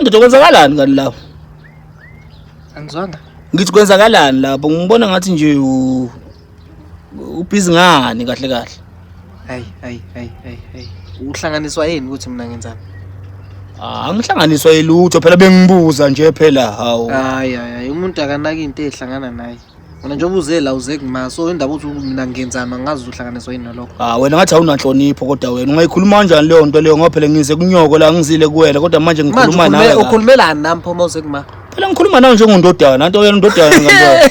Ndoda kwenzakalani kanti lapho? Angizwanga. Ngithi kwenzakalani lapho? Ngibona ngathi nje u ubhizi ngani kahle kahle. Hayi hayi hayi hayi hayi. Uhlanganiswa yini ukuthi mina ngenzani? Ah, angihlanganiswa yilutho phela bengibuza nje phela hawu. Hayi hayi hayi umuntu akanaki into ehlangana naye. Wena njengoba uze la uze kuma so indaba uthi mina ngenzani angazi uhlanganiswa yini nalokho. Ah wena ngathi awunanhlonipho kodwa wena ungayikhuluma kanjani leyo nto leyo ngoba phela ngize kunyoko la ngizile kuwena kodwa manje Manje ngikhuluma nawe. ukhulume ukhulumelani nami pho uma uze kuma? Phela ngikhuluma nawe njengondodana, nanto wena undodana ngempela.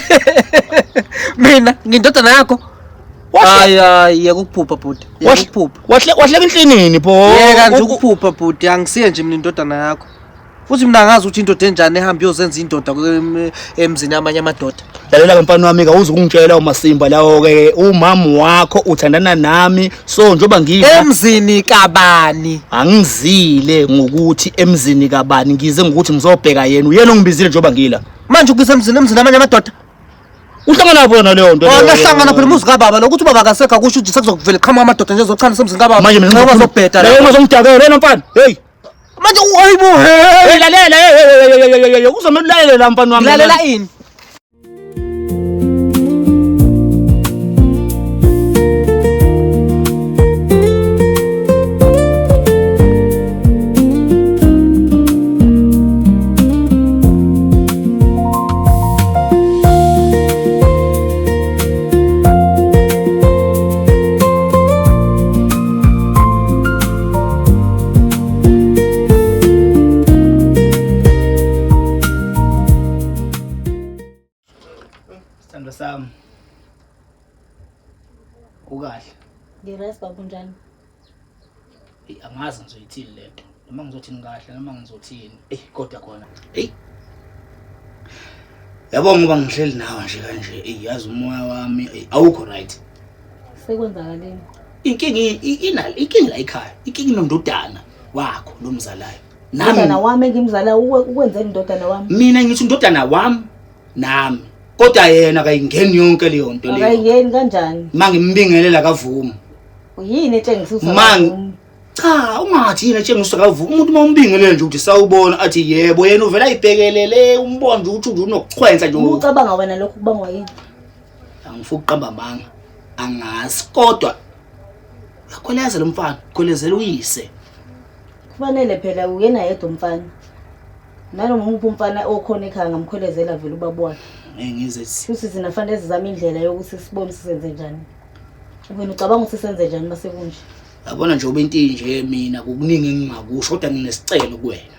Mina ngindodana yakho. Hayi hayi yeka ukuphupha bhuti. Yeka ukuphupha. Wahle wahleka inhlinini pho. Yeka nje ukuphupha bhuti angisiye nje mina indodana yakho. Futhi mina angazi ukuthi indoda enjani ehamba iyozenza indoda emzini amanye amadoda. Lalela ke mfana wami ke uzukungitshela uMasimba lawo ke umama wakho uthandana nami so njengoba ngila Emzini kabani? Angizile ngokuthi emzini kabani ngize ngokuthi ngizobheka yena uyena ongibizile njengoba ngila. Manje ukuyisa emzini emzini amanye amadoda. Uhlangana pho naleyo nto. Oh, lahlangana phela umuzi kababa lo ukuthi ubaba akasekho akusho ukuthi sekuzokuvela qhamuka amadoda nje ezochana semzini kababa. Manje mina ngizobheda. Leyo ngizomdakela wena mfana. Hey. Manje hayibo hey. Hey lalela hey hey uzomela ulalele la mfana wami. Lalela ini? Sithandwa sami. Ukahle. Ngiright baba unjani? Eyi angazi ngizoyithini lento. Noma ngizothini kahle noma ngizothini. Eyi kodwa khona. Eyi. Yabo ngoba ngihleli nawe nje kanje. Eyi yazi umoya wami eyi awukho right. Sekwenzakaleni? Inkinga inala inkinga la ekhaya. Inkinga inondodana wakho lo mzalayo. Nami Indodana wami engimzala ukwenzeni indodana wami? Mina ngithi indodana wami nami. Kodwa yena akayingeni yonke leyo nto leyo. Akayingeni kanjani? Mangimbingelela akavumi. Yini etshengisa ukuthi akavumi? Cha, ungathi yini etshengisa akavumi. Umuntu uma umbingelele nje ukuthi sawubona athi yebo yena uvela ayibhekelele umbona nje ukuthi unokuchwensa nje. Ucabanga wena lokho kubangwa yini? Angifuni ukuqamba amanga. Angazi kodwa uyakhweleza lo mfana, khwelezela uyise. Kufanele phela uyena yedwa umfana. Nanoma umuphi umfana okhona ekhaya ngamkhwelezela vele ubaba wakhe. Ngeke ngize Futhi thina fanele sizame indlela yokuthi sibone sisenze njani. Wena ucabanga ukuthi senze njani mase kunje? Yabona nje ubintinje mina kukuningi engingakusho kodwa nginesicelo kuwena.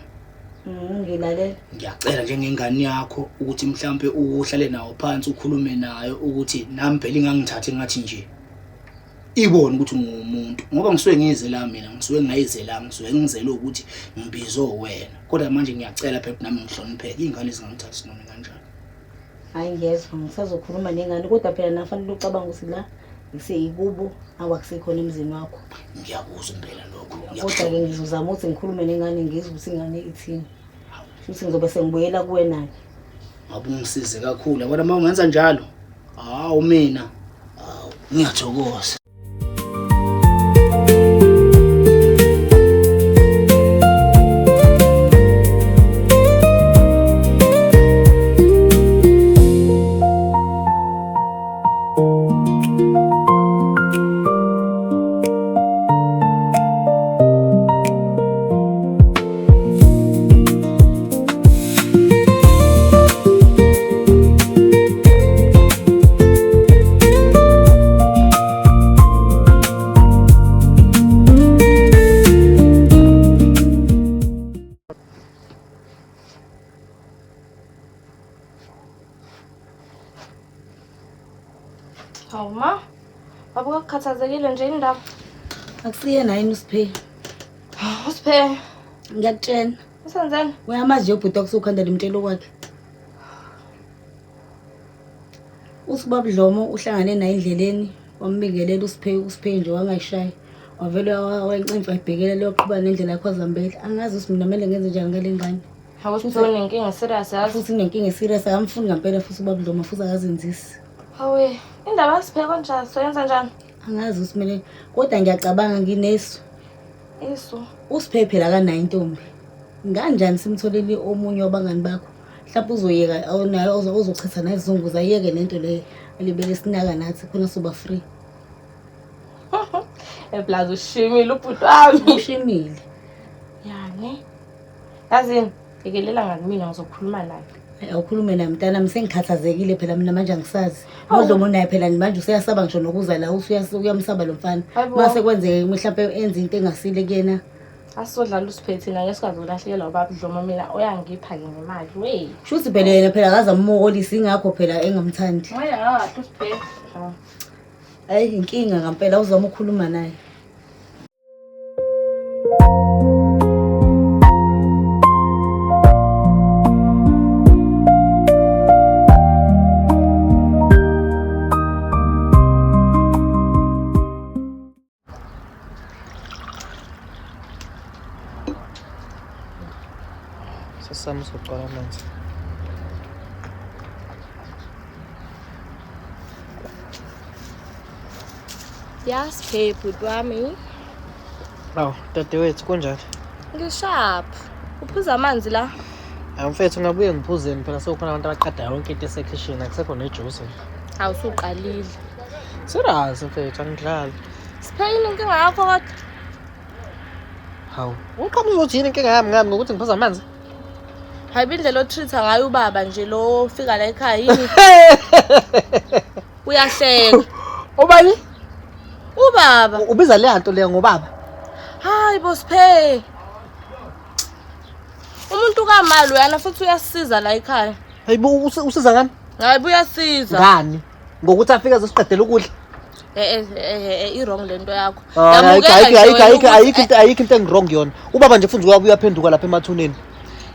Ngilalela. Ngiyacela njengengane yakho ukuthi mhlampe uhlale nawo phansi ukhulume nayo ukuthi nami phela ingangithathi ngathi nje ibone ukuthi ngumuntu ngoba ngisuke ngize la mina ngisuke ngayizela ngisuke ngizele ukuthi ngibizwe wena kodwa manje ngiyacela phela nami ngihlonipheke iy'ngane zingangithathi sinoma kanjani. Hayi ngiyezwa ngisazokhuluma nengane kodwa phela nafanele ucabanga ukuthi la ngiseyikubo awakusekhona emzini wakho. Ngiyakuzwa impela lokho. Kodwa-ke ngizozama ukuthi ngikhulume nengane ngizwe ukuthi ingane ithini. Futhi ngizobe sengibuyela kuwena-ke. Ngabe ungisize kakhulu yabona uma ungenza njalo. Hawu mina. Hawu ngiyathokoza. Hawu ma, baba ukukhathazekile nje indaba. Akusiyena yini uSiphe? USiphe. Ngiyakutshela. Usenzeni? Uyamazi nje ubhuti wakusukhanda limtshela okwakhe. Usibaba Dlomo uhlangane naye endleleni wambingelela uSiphe uSiphe nje wangayishaya. Wavele wancimfa ibhekela leyoqhuba nendlela yakho azambele. Angazi ukuthi mina kumele ngenze njani ngale ngane. Hawu Siphe unenkinga serious yazi. Futhi unenkinga serious akamfuni ngampela futhi ubaba Dlomo futhi akazenzisi. Hawe, indaba kaSiphe kanjani? Soyenza njani? Angazi ukuthi kumele kodwa ngiyacabanga nginesu. Isu. USiphe phela akanayo intombi. Nganjani simtholele omunye wabangani bakho? Mhlawumbe uzoyeka naye ozochitha nezizungu ayeke lento leyo alibele sinaka nathi khona soba free. Eplaza ushimile ubhuti wami. Ushimile. Yani. Yazini, yekelela ngakumina ngizokhuluma naye. Awukhulume naye mntanami sengikhathazekile phela mina manje angisazi. Nodlomo naye phela manje useyasaba ngisho nokuza la usuyamsaba lo mfana. Mase kwenzeke mhlawumbe enze into engasile kuyena. Asizodlala usiphethe thina ngeke sikwazi ukulahlekelwa ubaba Dlomo mina uyangipha ke ngemali. Wey. Shuthi phela yena phela akaze amukolise ingakho phela engamthandi. Hayi usiphethe. Hayi inkinga ngempela uzama ukukhuluma naye. Sesami sogcwala amanzi. Yasiphe bhuti wami. Awu, dadewethu kunjani? Ngishap. Uphuza amanzi la? Hayi mfethu ngabuye ngiphuzeni phela sekukhona abantu abaqeda yonke into esekhishini akusekho nejuice. Hawu usuqalile. Serious mfethu angidlali. Siphe yini inkinga yakho kodwa? Hawu, uqhamuza uzothi yini inkinga yami ngami ngokuthi ngiphuza amanzi? Hayi indlela otreat-a ngayo ubaba nje lo ofika la ekhaya yini? Uyahleka. Ubani? Ubaba. Ubiza le nto leyo ngobaba. Hayi bo Siphe. Umuntu kamali uyana futhi uyasiza la ekhaya. Hayibo usiza ngani? Hayi uyasiza. Ngani? Ngokuthi afike azosiqedela ukudla. I-wrong lento yakho. Ayikho into engi-wrong yona. Ubaba nje futhi uyabuya aphenduka lapha emathuneni.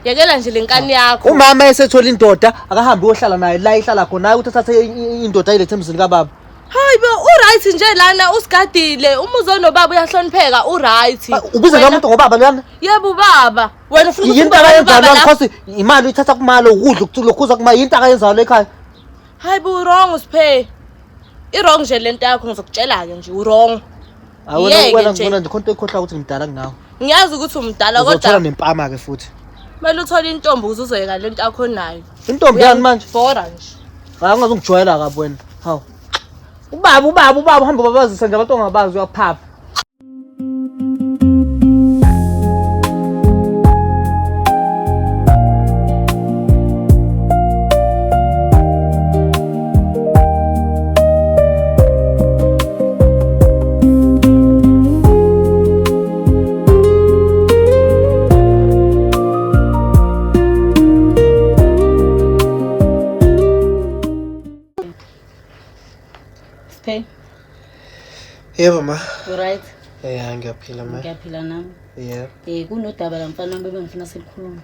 Yekela nje lenkani yakho. Umama esethola indoda akahambi uyohlala naye la ihlala khona ukuthi athathe indoda ayilethe emzini kababa. Hayi bo uright nje lana usigadile umuzi onobaba uyahlonipheka uright. Ubiza lo muntu ngobaba lana? Yebo ubaba. Wena ufuna ukuthi into akayenzayo lana because imali uyithatha kumalo ukudla ukuthulokuza kuma into akayenzayo ekhaya. Hayi bo wrong Siphe. I-wrong nje lento yakho ngizokutshela ke nje u-wrong. Wena ngibona nje khonto ekhohlwa ukuthi ngimdala kunawe. Ngiyazi ukuthi umdala kodwa uzothola nempama ke futhi. Kumele uthole intombi ukuze uzoyeka lento yakho nayo. Intombi yani manje? Bora nje. Hayi ungazongijwayela kabi wena. Hawu. Ubaba ubaba ubaba uhamba ubabazisa nje abantu ongabazi uyaphapha. Siphe. Yebo ma. You right? Yeah, ngiyaphila ma. Ngiyaphila nami. Yeah. Kunodaba la mfana wami bengifuna sikhulume.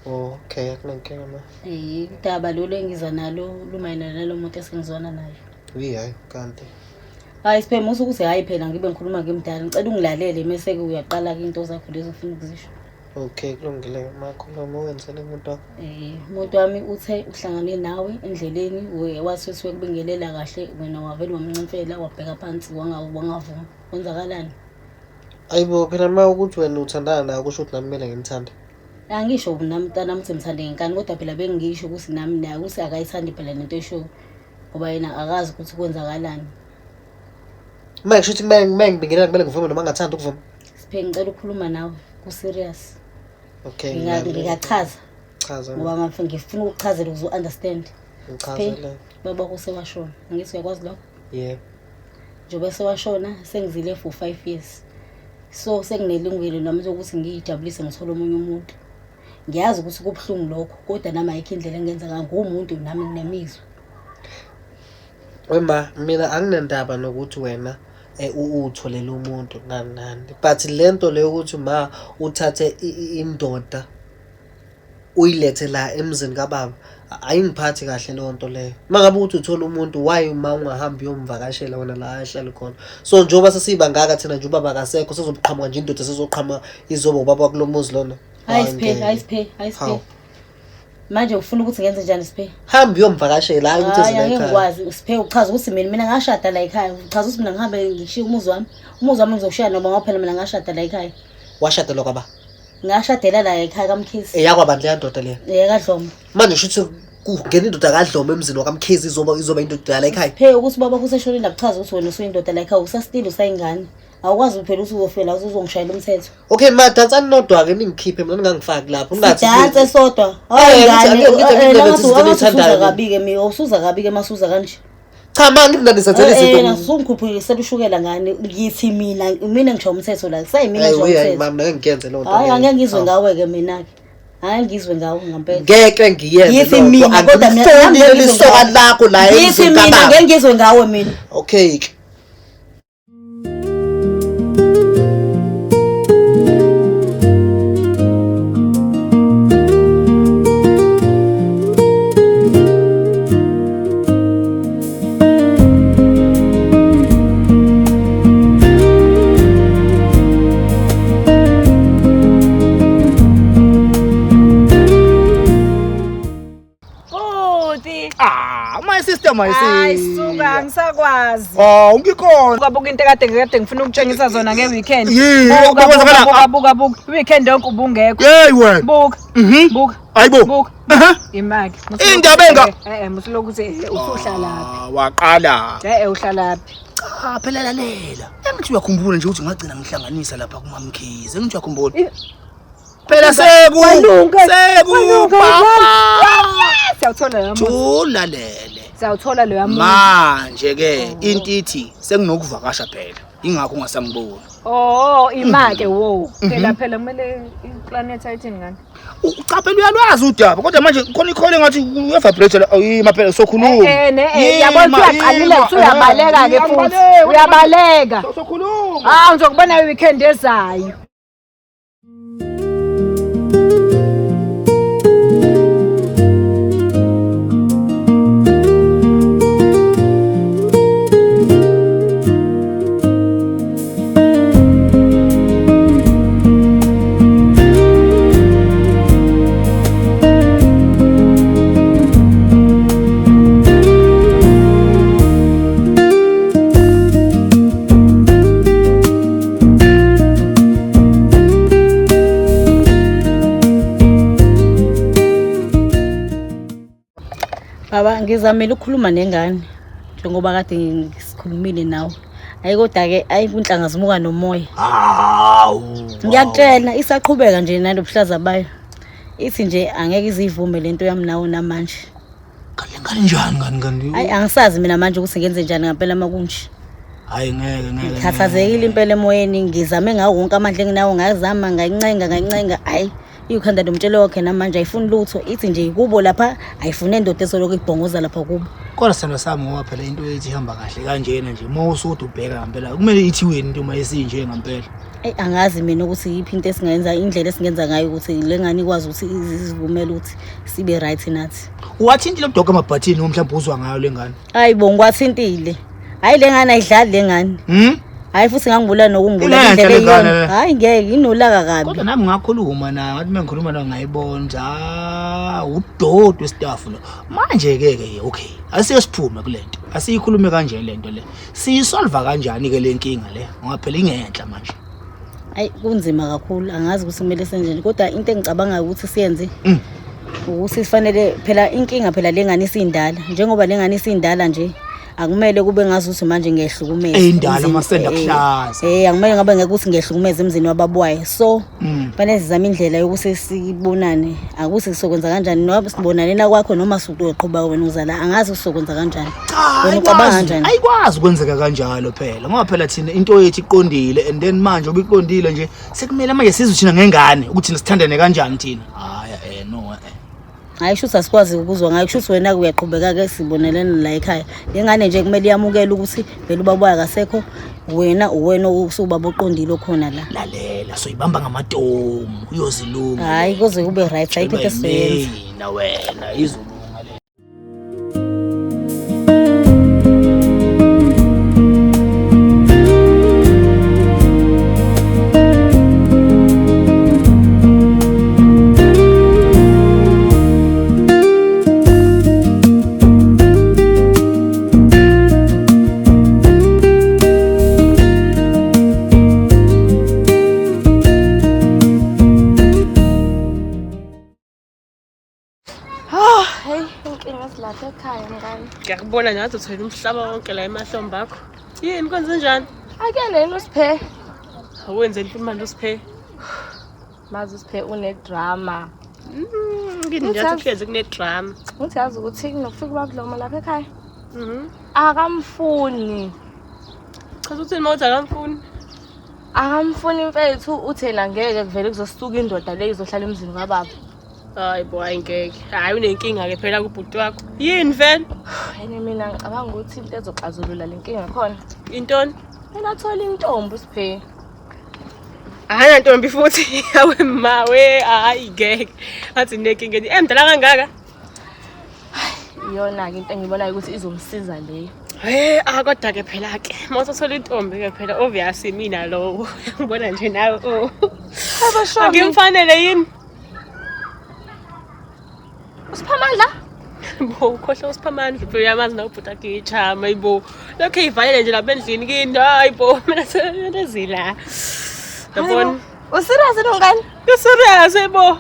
Okay, akunankinga ma. Udaba lolu engiza nalo lumayelana nalo muntu esengizwana naye. Hayi kanti. Hayi Siphe, musa ukuthi hayi phela ngibe ngikhuluma ngimdala. Ngicela ungilalele mese ke uyaqala ke into zakho lezo ufuna ukuzisho. Okay, kulungile ma, khuluma wenzele umuntu wakho. Umuntu wami uthe uhlangane nawe endleleni wathi wekubingelela kahle wena wavele wamncimfela wabheka phansi wangavuma. Kwenzakalani? Ayibo phela ma ukuthi wena uthandana naye kusho ukuthi nami kumele ngimthande. Angisho nami mntanami ukuthi ngithande ngenkani kodwa phela bengisho ukuthi nami naye ukuthi akayithandi phela lento eshoyo ngoba yena akazi ukuthi kwenzakalani. Uma ngisho ukuthi kumele ngibingelele kumele ngivume noma ngingathandi ukuvuma. Siphe ngicela ukukhuluma nawe ku serious. Okay. Ngingachaza. Chaza. Ngoba ngifuna ukuchazela ukuze u-understand. Ngichazele. Baba usewashona. Angithi uyakwazi lokho? Yebo. Njengoba sewashona sengizile for 5 years. So senginelungelo nami lokuthi ngiyijabulise ngithole omunye umuntu. Ngiyazi ukuthi kubuhlungu lokho kodwa nami ayikho indlela engenza ngayo ngumuntu nami nginemizwa. Wema mina anginendaba nokuthi wena utholele umuntu nani nani but lento leyo ukuthi ma uthathe indoda uyilethe la emzini kababa ayingiphathi kahle leyo nto leyo. Uma ngabe ukuthi uthola umuntu why uma ungahambi uyomvakashela wena la ahlale khona. So njengoba sesibangaka thina nje ubaba akasekho sezoqhamuka nje indoda sezoqhamuka izoba ubaba kulo muzi lona. Hayi Siphe, hayi Siphe, hayi Siphe. Manje ufuna ukuthi ngenze njani Siphe? Hamba uyomvakashela hayi ukuthi ezila ekhaya. Angikwazi Siphe uchaza ukuthi mina ngashada la ekhaya. Uchaza ukuthi mina ngihambe ngishiye umuzi wami. Umuzi wami ngizoshiya noma ngoba phela mina ngashada la ekhaya. Washada lo kwaba? Ngashadela la ekhaya kaMkhize. Eyakwabani leya ndoda leya? EyakaDlomo. Manje shuthi kungena indoda kaDlomo emzini wakaMkhize izoba indoda yala ekhaya. Phela ukuthi ubaba useshonile akuchazi ukuthi wena usuyindoda la ekhaya usastile usayingane. Awukwazi phela ukuthi uzofela uzongishayela umthetho. Okay ma dansani nodwa ke ningikhiphe mina ningangifaki lapho. Ungathi Sidanse sodwa. Eh, ngithi izinto eniyithandayo. Kabi-ke mina usuza kabi-ke masuza kanje. Cha ma ngithi mina nisenzela izinto. Usungikhuphukisela ushukela ngane ngithi mina ngisho umthetho la. Kusayimina Hayi ngisho uyayi umthetho. ma mina ngeke ngiyenze leyo nto. Hayi leyo. angeke ngizwe ngawe-ke mina-ke. Hayi ngizwe ngawe ngampela. Ngeke ngiyenze Ngithi leyo nto. mina kodwa mina Angifuni nami leli ngizwe soka ngawe. lakho la Ngithi emzini mina kababa. ngeke ngizwe ngawe mina. Okay ke. Bhuti. Ah, my sister, my Hayi sister. suka angisakwazi. Oh, ngikhona. Buka buka into kade ngifuna ukutshengisa zona nge-weekend. Yini? Buka Kwenzakala? buka buka buka. Weekend yonke ubungekho. Hey wena. Buka. Mhm. Buka. Hayibo. Buka. Aha. Imaki. Indaba enga- Musuloku uthi usuhlalaphi? Ah, waqala. Uhlalaphi? Cha, phela lalela. Engithi uyakhumbula nje ukuthi ngagcina ngihlanganisa lapha kuMamkhize. Engithi uyakhumbula. Phela seku Kwalunga. seku Kwalunga, papa. Siyawuthola loya muzi. Thulalele. Siyawuthola loya muzi. Manje ke into ithi senginokuvakasha phela. Ingakho ungasangiboni. Oh, imake wo. Phela kumele iplanet ayithini ngani? Ucaphela uyalwazi udaba kodwa manje khona ikhole ngathi uyavibrate la yima phela sokhuluma. Yabona uyaqalile usuyabaleka ke futhi. Uyabaleka. Sokhuluma. Ah, ngizokubona weekend ezayo. Baba ngizamile ukukhuluma nengane njengoba kade ngisikhulumile nawe. Hayi kodwa ke ayi kunhlanga zimuka nomoya. Hawu. Ngiyakutshela isaqhubeka nje nalobuhlaza bayo. Ithi nje angeke izivume lento yami nawo namanje. Kanti ngani njani ngani ngani? Hayi angisazi mina manje ukuthi ngenze njani ngempela makunje. Hayi ngeke ngeke. Ngikhathazekile impela emoyeni ngizame ngawo wonke amandla enginawo ngazama ngayincenga hayi ikhanda lomtshelo wakhe namanje ayifuni lutho ithi nje kubo lapha ayifune indoda esoloko ibhongoza lapha kubo. Kodwa sithando sami ngoba phela into ethi ihamba kahle kanjena nje uma usude ubheka ngempela kumele ithiweni into uma isinje ngempela. Eyi angazi mina ukuthi yiphi into esingayenza indlela esingenza ngayo ukuthi le ngane ikwazi ukuthi izivumele ukuthi sibe right nathi. Uwathintile udoka amabhathini noma mhlawumbe uzwa ngayo le ngane. Hayi bo ngiwathintile. Hayi le ngane ayidlali le ngane. Hayi futhi ngangibulala nokungibulala Inenhla indlela le ngane eyiyona. le. Hayi ngeke inolaka kabi. Kodwa nami ngakhuluma nayo ngathi mengikhuluma nayo ngayibona ukuthi ah udoti westaff lo. Manje ke ke okay asike siphume kulento. Asiyikhulume kanje lento le. Siyisolve kanjani ke le nkinga le ngoba phela ingenhla manje. Hayi kunzima kakhulu angazi ukuthi kumele senjeni kodwa into engicabangayo ukuthi siyenze ukuthi sifanele phela inkinga phela le ngane isindala njengoba le ngane isindala nje akumele kube ngazuthi manje ngiyehlukumeza Eyindala, emzini. masenda kuhlaza. Akumele ngabe ngeke ukuthi ngiyehlukumeza emzini wababuwayo so fanele sizame indlela yokuthi sibonane akuthi sizokwenza kanjani noma sibonane na kwakho noma suqhuba wena uzala angazi usizokwenza kanjani. Cha, Wena ucabanga ayikwazi kanjani? ayikwazi ukwenzeka kanjalo phela ngoba phela thina into yethu iqondile and then manje obiqondile nje sekumele manje sizwe thina ngengane ukuthi thina sithandane kanjani thina. Hayi no. Hayi shuthi asikwazi ukuzwa ngayo shuthi wena uyaqhubeka ke sibonelene la ekhaya le ngane nje kumele iyamukele ukuthi vele ubaba wayo akasekho wena uwena usubaba oqondile okhona la. Lalela soyibamba ngamatomu uyozilunga. Hayi kuze kube right ayikho into esizoyenza. Mina wena izolunga le. Lapha ekhaya mngani. Ngiyakubona nje ngathi uthwele umhlaba wonke la emahlombe akho. Yini kwenze njani? Akuyena yini uSiphe? Awenzeni futhi manje uSiphe? Mazi uSiphe une-drama. Ngini nje athi kuhlezi kune-drama. Uthi yazi ukuthi kunokufika ubabudlomo lapha ekhaya. Akamfuni. Chaza uthini uma uthi akamfuni? Akamfuni mfethu uthi yena ngeke kuvele kuzosuka indoda le izohlala emzini kababa. Hayi bo, hayi ngeke. Hayi unenkinga-ke phela kubhuti wakho. Yini vele? Yena mina ngicabanga ukuthi into ezoxazulula le nkinga khona. Intoni? Mina athola intombi uSiphe. Hayi ntombi futhi. Awe mawe, hayi ngeke. Athi nenkinga emdala kangaka. Iyona-ke into engibonayo ukuthi izomsiza leyo. Hey, ah kodwa ke phela ke. Uma usathola intombi ke phela obvious mina lowo. Ngibona nje nawe oh. Angimfanele yini? Usiphamandla? Bo ukhohlwa usiphamandla phela uyamazi nawe ubhuti akhe ichama ayibo. Lokho eyivalele nje lapha endlini kini. Hayi bo, mina selezila. Yabona? Userious yini mngani? Userious ayibo.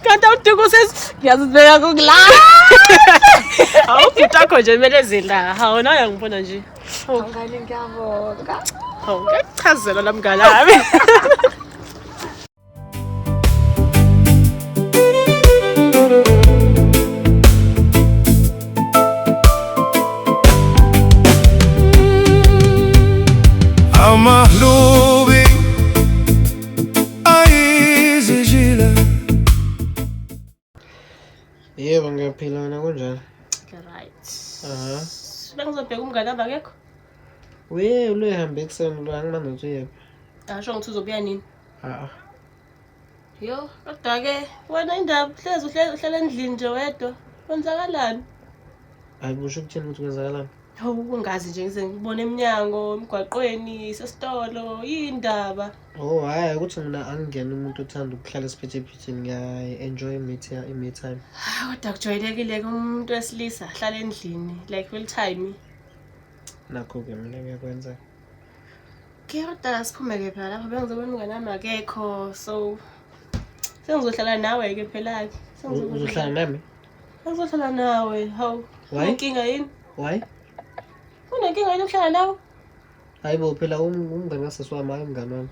Kanti awudinga usesi Ngiyazibeka kukula. Hawu ubhuti wakho nje kumele ezila. Hawu nawe uyangibona nje. Hawu. Mngani ngiyabonga. Hawu ngiyakuchazela la mngani wami. Amahlubi ayizijile. Yebo ngiyaphila wena kunjani? Right. Aha. Bengizobheka umngane wami akekho. Uye ulohambe ekuseni lo angimane ukuthi uyephi. Asho ngithi uzobuya nini? Ah. Yo, kodwa ke wena indaba uhlezi uhlala endlini nje wedwa. Kwenzakalani? Hayi kusho ukuthini ukuthi kwenzakalani? Hawu ungazi nje ngize ngibone eminyango, emgwaqweni, isesitolo, yindaba. Oh hhayi ukuthi mina angingena umuntu othanda ukuhlala esiphithiphithini ngiyayi-enjoy i-me time. Ah, kodwa kujwayelekile ke umuntu wesilisa ahlale endlini like full time. Nakho-ke mina ngiyakwenza. Ke kodwa siphume ke phela lapho bengizobona umngane wami akekho so sengizohlala nawe ke phela ke. Uzohlala nami? Sengizohlala nawe. Hawu. Why? Unenkinga yini? Why? Unenkinga yini ukuhlala nawe? Hayi bo phela umngane kasisi wami hayi umngane wami.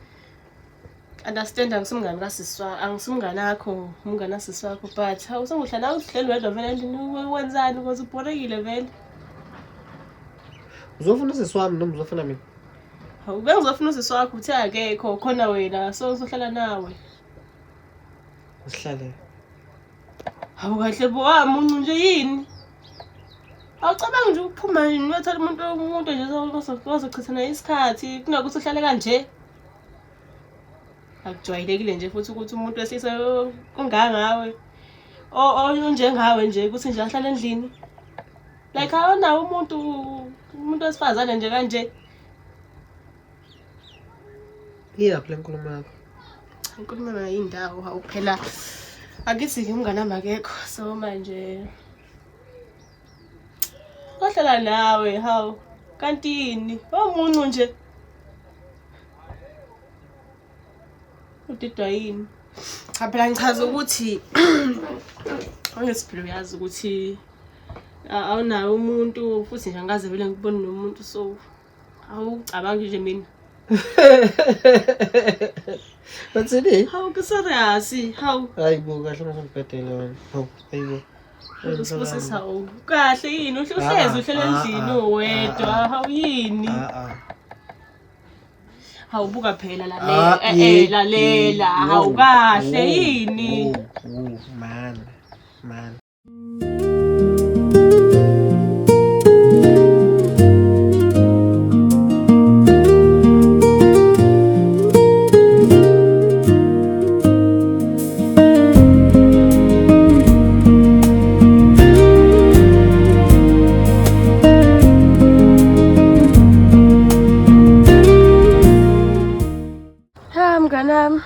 Understand angisumngane kasisi wakho, angisumngane akho, umngane kasisi wakho but hawu sengihlala nawe uhleli wedwa vele endlini wenzani because ubhorekile vele. Uzofuna usisi wami noma uzofuna mina? Hawu bengizofuna usisi wakho uthe akekho khona wena so uzohlala nawe. Usihlale. Hawu kahle bo wamuncu nje yini? Awucabangi nje ukuphuma nje uyothola umuntu nje ozochitha naye isikhathi kunokuthi uhlale kanje. Akujwayelekile nje futhi ukuthi umuntu wesilisa ungangawe onjengawe nje ukuthi nje ahlale endlini. Like awunawo umuntu wesifazane nje kanje. Iyaphi le nkulumo yakho? Inkulumo yami ayindawo hawu phela. Akithi umngane wami akekho so manje ohlala nawe hawu kanti yini omuncu nje udidwa yini? Cha phela ngichaza ukuthi angithi uyazi ukuthi awunawo umuntu futhi nje angikaze vele ngikubone nomuntu so awucabangi nje mina. Bathini? Hawu kuserious hawu. Hayi bo kahle ngizongibhedela wena. Hawu hayibo. Usibusisa hawu kahle yini uhlezi uhlele endlini uwedwa hawu yini? Hawu buka phela lalela lalela hawu kahle yini? Man man. Ha mnganami.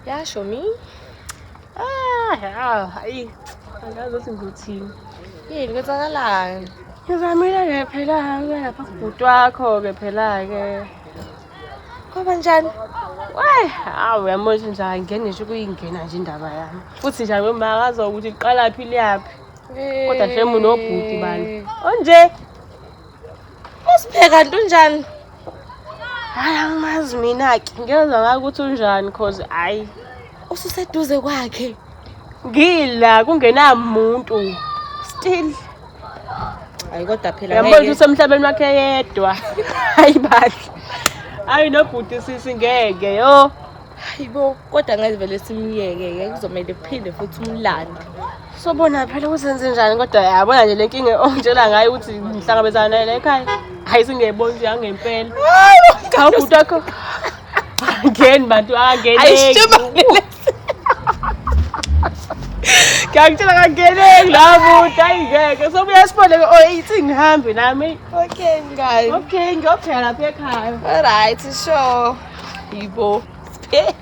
Yasho mi. Ah, hayi. Angazi ukuthi ngizothini. Yini kwenzakalani? Ngizamile ke phela lapha kubhuti wakho ke phela ke. Kwaba njani? Wey, hawu uyamosha nje angene nje kuyingena nje indaba yami. Futhi nje wemakazo ukuthi iqala phi liyaphi. Kodwa shame unobhuti bani. Onje. Usiphe kanti unjani? Hayi angimazi mina-ke. Ngiyezwa ngayo ukuthi unjani cause hhayi. Ususeduze kwakhe. Ngila kungenamuntu. Still. Hayi kodwa phela Uyambona ukuthi usemhlabeni wakhe yedwa. Hayi bandla. Hayi nobhuti sisi ngeke yo. Hayibo, kodwa ngeke vele simyeke ke kuzomele phinde futhi umlande. Sobona phela ukuthi senze njani kodwa yabona nje le nkinga ongitshela ngayo ukuthi ngihlangabezana naye la ekhaya. Hayi singeyiboni nje yangempela. Hayi ubhuti wakho. Angeni bantu angeneki. Ayishibane. Ngiyakutshela kangeneki la muntu hayi ngeke. Sobuya sibone ke oh ithi ngihambe nami. Okay mngani. Okay ngiyopheka lapha ekhaya. Alright, sure. Yibo. Siphe.